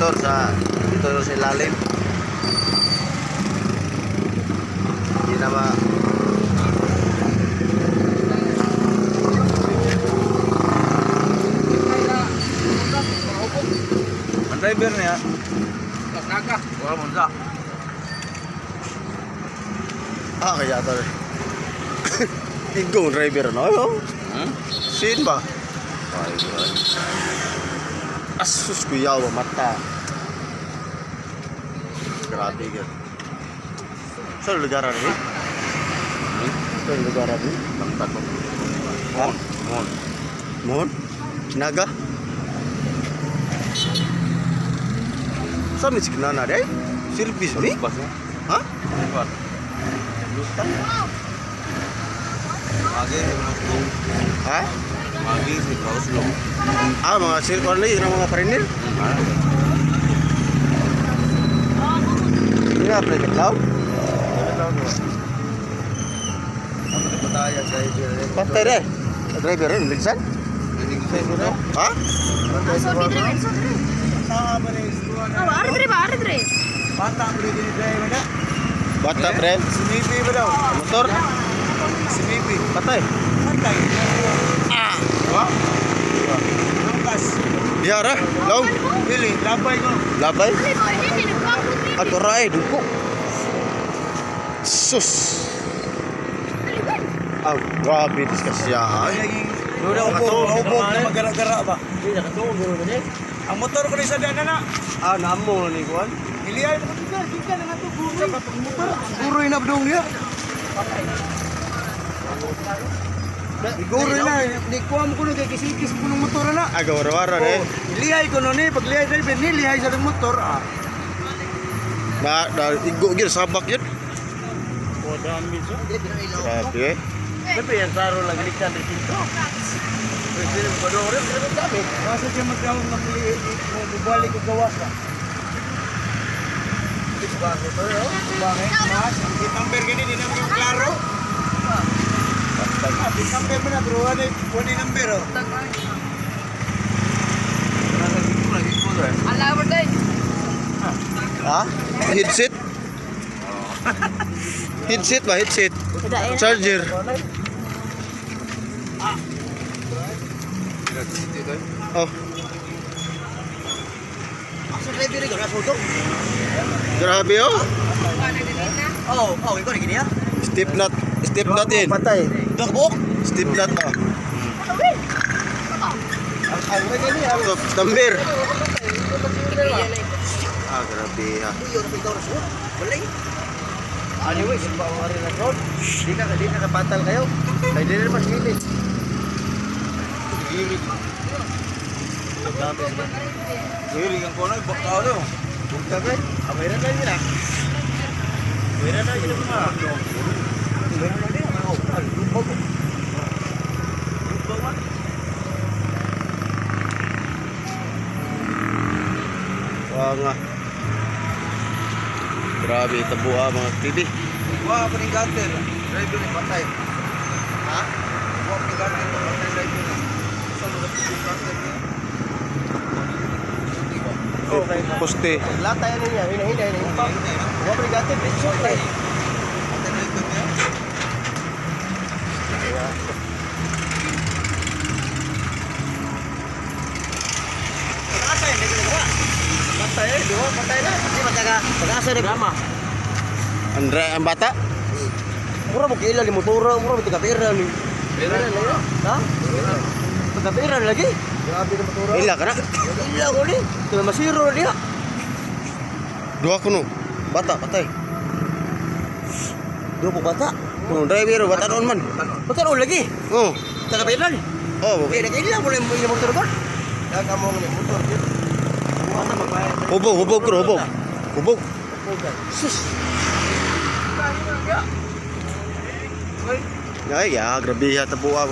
motor sa dito sa ilalim. Hindi na ma. Ang driver niya. Naga. Wala mo sa. Ah, kaya to. Igong driver no? Ano? Hmm? Sin ba? Ay, ay. Asus kuyaw mata. Grabe gyud. Sa lugar ni? Sa lugar ni? Bangtag mo. Ha? Mon. Mohon? Naga? Sa mi sikna na day? Service ni? Bas niya. Ha? Bas. Magi si Oslo. Ha? Magi si Oslo. Ah, mga sir kon ni mga parinil. Ini apa lagi tau? Patay deh. Driver ini ligsan? Ha? Oh, ari dire ba, ari dire. Bata mo rin driver na. Bata pre. Sinipi ba daw? Motor. Sinipi. Patay. Patay. Ah. Ha? Lukas. Biar ah. Long. Dili, labay ko. Labay. Dili ba, hindi nagpaput dili. Ato ra eh duko. Sus. Dili ba? Ah, grabe diskusya. Ay. Ubo, ubo na magara-gara ba? Ang motor ko rin sa dana na. Ah, namo na ni kuan. Iliyay mo ka gikan na nga to guroy. Motor, guroy na bdong niya. Guroy na, ni kuha mo kuno kay kisikis ko ng motor na. Ah, gawara-wara eh. Iliyay ko no ni, pag liyay driver ni liyay sa motor ah. Na, na igo gyud sabak yun. Grabe eh. Tapi yang saro lagi ni dito. Masa siya magkawang mamuli, bubalik ko gawas ba? Bakit? Mas, ang number gani, di naman yung klaro. Ah, big number mo na, pero wala wala yung number, oh. Ala ba day? Ha? Headset? Headset ba? Headset. Charger. Oh. Grabe oh. Oh, ikaw na gini, ah? Step nut, step nut in. Patay. Buok. Step nut oh. Ang may gani, ang So, Tambir. Ah, grabe ha. Anyway, simba ko rin ang road. Di ka kapatal kayo. Kay di rin mas gilid. Giri. Giri ang kono bakta ano. Bugtag eh. Amayran na nila. Amayran na nila mga. Amayran na nila. Mga lubog. Lubog man. Wah nga. Grabe tabuha mga TV. Wah, pa ning gutter. Driver ni patay. Ha? Wah, pa ning gutter, patay driver ni. Sa lugar ko yung gutter niya. Okay. Poste. Latay na niya, hina-hina, hina-hina. Wa pa gate, bitso eh. Patay driver niya. Pag-asa hindi ko nagawa. Patay eh, duwa, patay na. Hindi magkaga, pag-asa na drama. Andre ang bata. Mura mo kaila ni motora, mura mo taga-pera ni. Pera lagi. Ha? Taga-pera lagi. Grabe na motora. Ila ka na. Ila ko ni. Ito masiro na diha. Dua kuno. Bata patay. Duwa ko bata. Kuno driver bata noon man. Bata ron lagi. Oh. Taga-pera ni. Oh, Eh, nakaila mo na yung motor ko. Kaya mo ni motor. hubog, hubog kuno, hubog. Hubog. Sus. Ay, ya, grabe ha tabuha.